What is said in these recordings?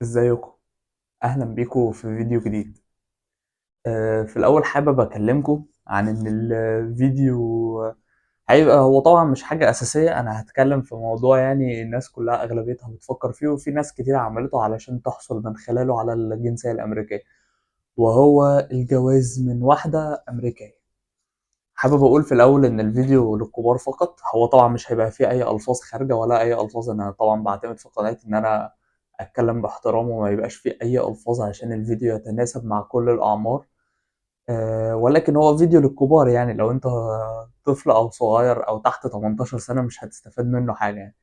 ازيكم؟ اهلا بيكم في فيديو جديد. في الاول حابب اكلمكم عن ان الفيديو هيبقى هو طبعا مش حاجة اساسية، انا هتكلم في موضوع الناس كلها اغلبيتها بتفكر فيه، وفي ناس كتير عملته علشان تحصل من خلاله على الجنسية الامريكية، وهو الجواز من واحدة امريكية. حابب اقول في الاول ان الفيديو للكبار فقط، هو طبعا مش هيبقى فيه اي الفاظ خارجة ولا اي الفاظ، انا طبعا بعتمد في قناتي ان انا اتكلم باحترام وما يبقاش فيه اي الفاظ عشان الفيديو يتناسب مع كل الاعمار، ولكن هو فيديو للكبار، لو انت طفل او صغير او تحت 18 سنة مش هتستفاد منه حاجة.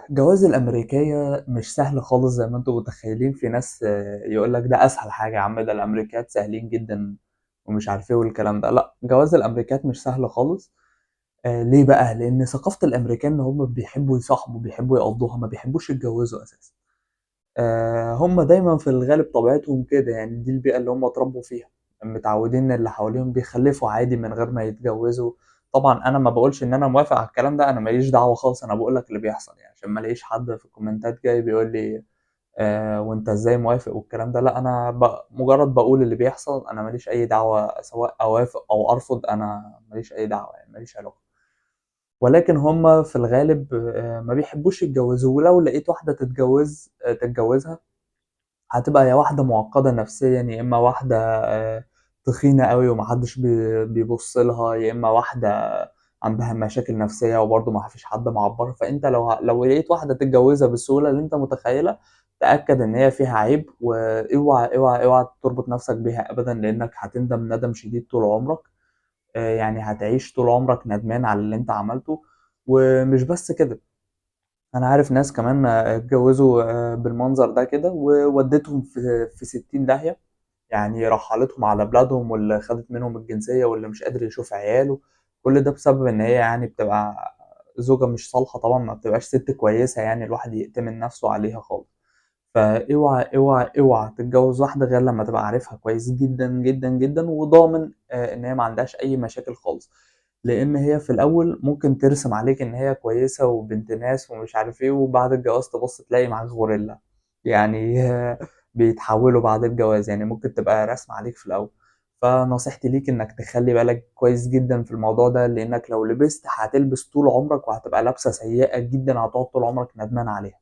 جواز الأمريكية مش سهل خالص زي ما انتم متخيلين. في ناس يقول لك ده أسهل حاجة يا عم، ده الأمريكيات سهلين جدا ومش عارف ايه والكلام ده. لا، جواز الأمريكيات مش سهل خالص. ليه بقى؟ لأن ثقافة الأمريكان إن هم بيحبوا يصاحبوا، بيحبوا يقضوها، ما بيحبوش يتجوزوا أساسا. هم دايما في الغالب طبيعتهم كده، دي البيئة اللي هم اتربوا فيها، متعودين إن اللي حواليهم بيخلفوا عادي من غير ما يتجوزوا. طبعا انا ما بقولش ان انا موافق على الكلام ده، انا ماليش دعوه خالص، انا بقول لك اللي بيحصل، عشان ما الاقيش حد في الكومنتات جاي بيقول لي وانت ازاي موافق والكلام ده. لا، انا مجرد بقول اللي بيحصل، انا ماليش اي دعوه سواء اوافق او ارفض، انا ماليش اي دعوه، ماليش علاقه. ولكن هم في الغالب ما بيحبوش يتجوزوا، ولو لقيت واحده تتجوزها هتبقى يا واحده معقده نفسيا، يا اما واحده، تخينه قوي ومحدش بيبص لها، يا اما واحده عندها مشاكل نفسيه وبرضه ما فيش حد معبرها. فانت لو لقيت واحده تتجوزها بالسهوله اللي انت متخيلها، تاكد ان هي فيها عيب، واوعى اوعى اوعى تربط نفسك بيها ابدا، لانك هتندم ندم شديد طول عمرك. هتعيش طول عمرك ندمان على اللي انت عملته. ومش بس كده، انا عارف ناس كمان اتجوزوا، بالمنظر ده كده وودتهم في 60 داهية، رحلتهم على بلادهم، واللي خدت منهم الجنسية، واللي مش قادر يشوف عياله، كل ده بسبب ان هي بتبقى زوجة مش صالحة، طبعا ما بتبقاش ست كويسة، الواحد يأتمن نفسه عليها خالص. فاوعى اوعى اوعى تتجوز واحدة غير لما تبقى عارفها كويس جدا جدا جدا، وضامن، ان هي ما عندهاش اي مشاكل خالص، لان هي في الاول ممكن ترسم عليك ان هي كويسة وبنت ناس ومش عارف ايه، وبعد الجواز تبص تلاقي معاك غوريلا، بيتحولوا بعد الجواز، ممكن تبقى رسم عليك في الاول. فنصيحتي ليك انك تخلي بالك كويس جدا في الموضوع ده، لانك لو لبست هتلبس طول عمرك وهتبقى لابسة سيئة جدا، هتقعد طول عمرك ندمان عليها.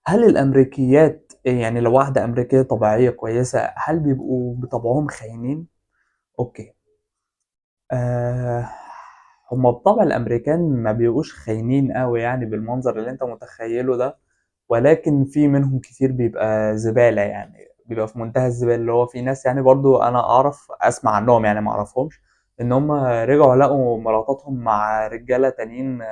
هل الامريكيات، لو واحدة امريكية طبيعية كويسة، هل بيبقوا بطبعهم خاينين؟ هم بطبع الامريكان ما بيبقوش خاينين قوي بالمنظر اللي انت متخيله ده، ولكن في منهم كتير بيبقى زبالة، بيبقى في منتهى الزبالة، اللي هو في ناس برضو انا اعرف اسمع عنهم، ما اعرفهمش، ان هم رجعوا لقوا مراتاتهم مع رجالة تانيين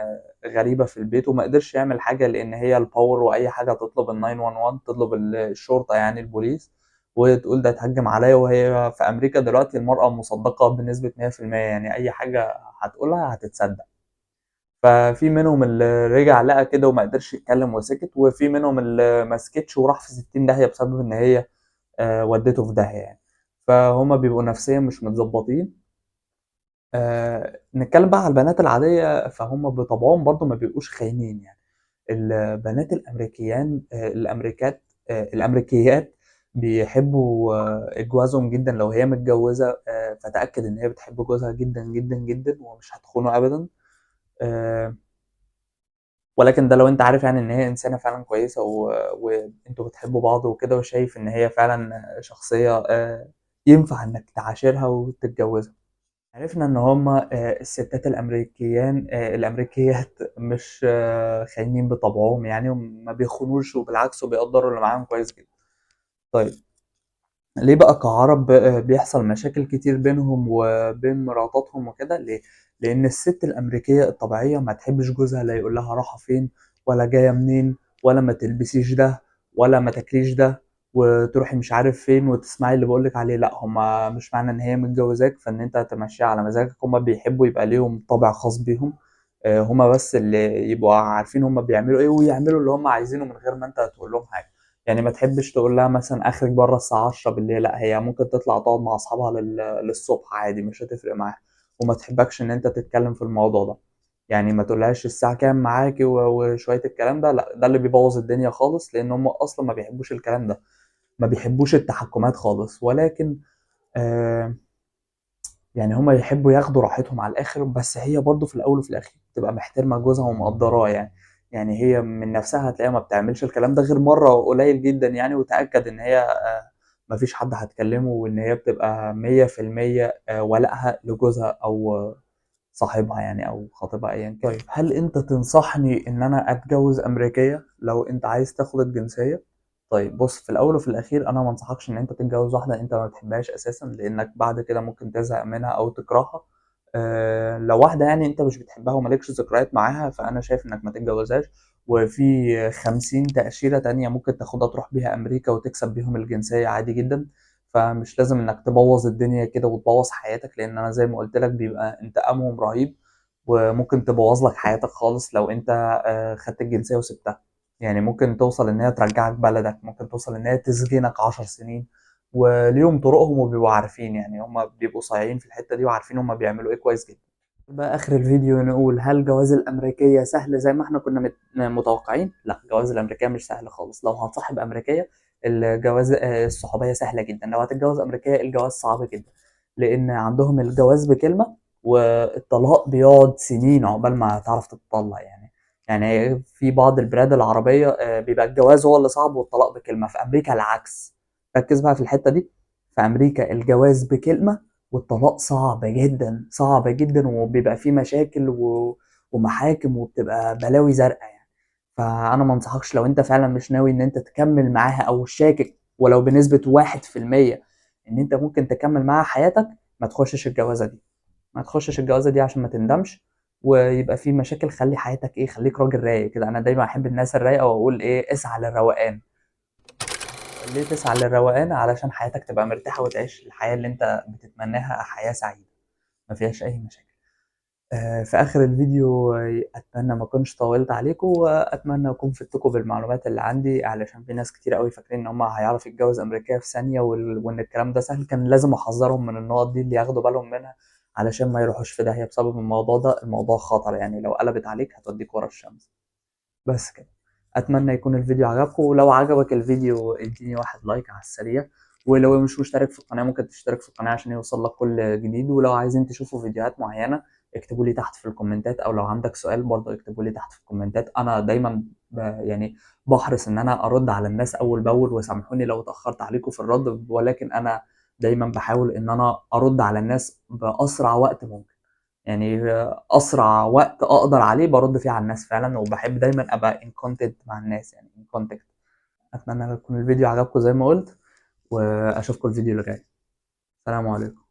غريبة في البيت، وما قدرش يعمل حاجة لان هي الباور، واي حاجة تطلب ال 911، تطلب الشرطة البوليس، وتقول ده اتهجم عليا. وهي في امريكا دلوقتي المرأة مصدقة بنسبة مية في المية، اي حاجة هتقولها هتتصدق. ففي منهم اللي رجع لقى كده وما قدرش يتكلم وسكت، وفي منهم اللي ما سكتش وراح في 60 داهية بسبب ان هي، ودته في داهية. فهم بيبقوا نفسيا مش متظبطين. نتكلم بقى على البنات العادية، فهم بطبعهم برضو ما بيبقوش خاينين. البنات الأمريكيان، الأمريكات، الأمريكيات بيحبوا، جوازهم جدا. لو هي متجوزة، فتأكد إن هي بتحب جوزها جدا جدا جدا ومش هتخونه أبدا. ولكن ده لو انت عارف ان هي انسانه فعلا كويسه وانتوا بتحبوا بعض وكده، وشايف ان هي فعلا شخصيه، ينفع انك تعاشرها وتتجوزها. عرفنا ان هما، الستات الامريكيات مش، خاينين بطبعهم وما بيخونوش، وبالعكس وبيقدروا اللي معاهم كويس جدا. ليه بقى كعرب، بيحصل مشاكل كتير بينهم وبين مراتاتهم وكده؟ ليه؟ لأن الست الأمريكية الطبيعية ما تحبش جوزها لا يقول لها رايحة فين ولا جاية منين ولا ما تلبسيش ده ولا ما تاكليش ده وتروحي مش عارف فين وتسمعي اللي بقولك عليه. لا، هما مش معنى إن هي متجوزاك فإن أنت تمشيها على مزاجك، هما بيحبوا يبقى ليهم طابع خاص بيهم، هما بس اللي يبقوا عارفين هما بيعملوا إيه ويعملوا اللي هما عايزينه من غير ما أنت تقول لهم حاجة. ما تحبش تقول لها مثلا اخرج بره الساعة 10 بالليل، لا هي ممكن تطلع تقعد مع اصحابها للصبح عادي، مش هتفرق معاها، وما تحبكش ان انت تتكلم في الموضوع ده. يعني ما تقولهاش الساعة كام معاكِ وشوية الكلام ده، لأ، ده اللي بيبوظ الدنيا خالص، لأن هم أصلًا ما بيحبوش الكلام ده، ما بيحبوش التحكمات خالص. ولكن يعني هم يحبوا ياخدوا راحتهم على الآخر، بس هي برضه في الأول وفي الآخر بتبقى محترمة جوزها ومقدراه يعني. يعني هي من نفسها هتلاقيها ما بتعملش الكلام ده غير مرة قليل جدًا يعني، وتأكد إن هي ما فيش حد هتكلمه، وإن هي بتبقى 100% ولائها لجوزها أو صاحبها يعني أو خطيبها أيًا كان. طيب هل أنت تنصحني إن أنا أتجوز أمريكية لو أنت عايز تاخد الجنسية؟ طيب بُص، في الأول وفي الأخير أنا ما أنصحكش إن أنت تتجوز واحدة أنت ما بتحبهاش أساسًا، لإنك بعد كده ممكن تزهق منها أو تكرهها. لو واحدة يعني أنت مش بتحبها وما لكش ذكريات معاها، فأنا شايف إنك ما تتجوزهاش، وفي 50 تأشيرة تانية ممكن تاخدها تروح بيها أمريكا وتكسب بيهم الجنسية عادي جدًا. فمش لازم إنك تبوظ الدنيا كده وتبوظ حياتك، لإن أنا زي ما قُلت لك بيبقى انتقامهم رهيب، وممكن تبوظ لك حياتك خالص لو أنت خدت الجنسية وسِبتها. يعني ممكن توصل إن هي ترجعك بلدك، ممكن توصل إن هي تسجنك 10 سنين، وليهم طرقهم وبيبقوا عارفين، يعني هم بيبقوا صايعين في الحتة دي وعارفين هم بيعملوا إيه كويس جدًا. بقى آخر الفيديو نقول، هل جواز الأمريكية سهل زي ما إحنا كنا متوقعين؟ لأ، جواز الأمريكية مش سهل خالص. لو هتصاحب أمريكية الجواز الصحوبية سهلة جدًا، لو هتتجوز أمريكية الجواز صعب جدًا، لإن عندهم الجواز بكلمة والطلاق بيقعد سنين عقبال ما تعرف تتطلق يعني. يعني في بعض البلاد العربية بيبقى الجواز هو اللي صعب والطلاق بكلمة، في أمريكا العكس. ركز بقى في الحتة دي، في أمريكا الجواز بكلمة والطلاق صعب جدًا، صعب جدًا، وبيبقى فيه مشاكل ومحاكم وبتبقى بلاوي زرقا يعني. فأنا ما أنصحكش لو أنت فعلًا مش ناوي إن أنت تكمل معاها أو شاكك ولو بنسبة 1% إن أنت ممكن تكمل معاها حياتك، ما تخشش الجوازة دي. ما تخشش الجوازة دي عشان ما تندمش ويبقى في مشاكل. خلي حياتك إيه، خليك راجل رايق كده. أنا دايمًا أحب الناس الرايقة وأقول إيه، اسعى للروقان. ليه تسعى للروقان؟ علشان حياتك تبقى مرتاحة وتعيش الحياة اللي أنت بتتمناها، حياة سعيدة ما فيهاش أي مشاكل. في آخر الفيديو أتمنى ما أكونش طولت عليكم، وأتمنى أكون فدتكم بالمعلومات اللي عندي، علشان في ناس كتير قوي فاكرين إن هم هيعرفوا يتجوز أمريكية في ثانية وإن الكلام ده سهل. كان لازم أحذرهم من النقط دي اللي ياخدوا بالهم منها علشان ما يروحوش في داهية بسبب الموضوع ده. الموضوع خطر يعني، لو قلبت عليك هتوديك ورا الشمس. بس كده، أتمنى يكون الفيديو عجبكم، ولو عجبك الفيديو اديني 1 لايك على السريع، ولو مش مشترك في القناة ممكن تشترك في القناة عشان يوصل لك كل جديد. ولو عايزين تشوفوا فيديوهات معينة اكتبوا لي تحت في الكومنتات، أو لو عندك سؤال برضه اكتبوا لي تحت في الكومنتات. أنا دايماً بحرص إن أنا أرد على الناس أول بأول، وسامحوني لو اتأخرت عليكم في الرد، ولكن أنا دايماً بحاول إن أنا أرد على الناس بأسرع وقت ممكن، يعني أسرع وقت أقدر عليه برد فيه على الناس فعلاً، وبحب دايماً أبقى in contact مع الناس، يعني in contact. أتمنى يكون الفيديو عجبكم زي ما قلت، وأشوفكم الفيديو اللي جاي. السلام عليكم.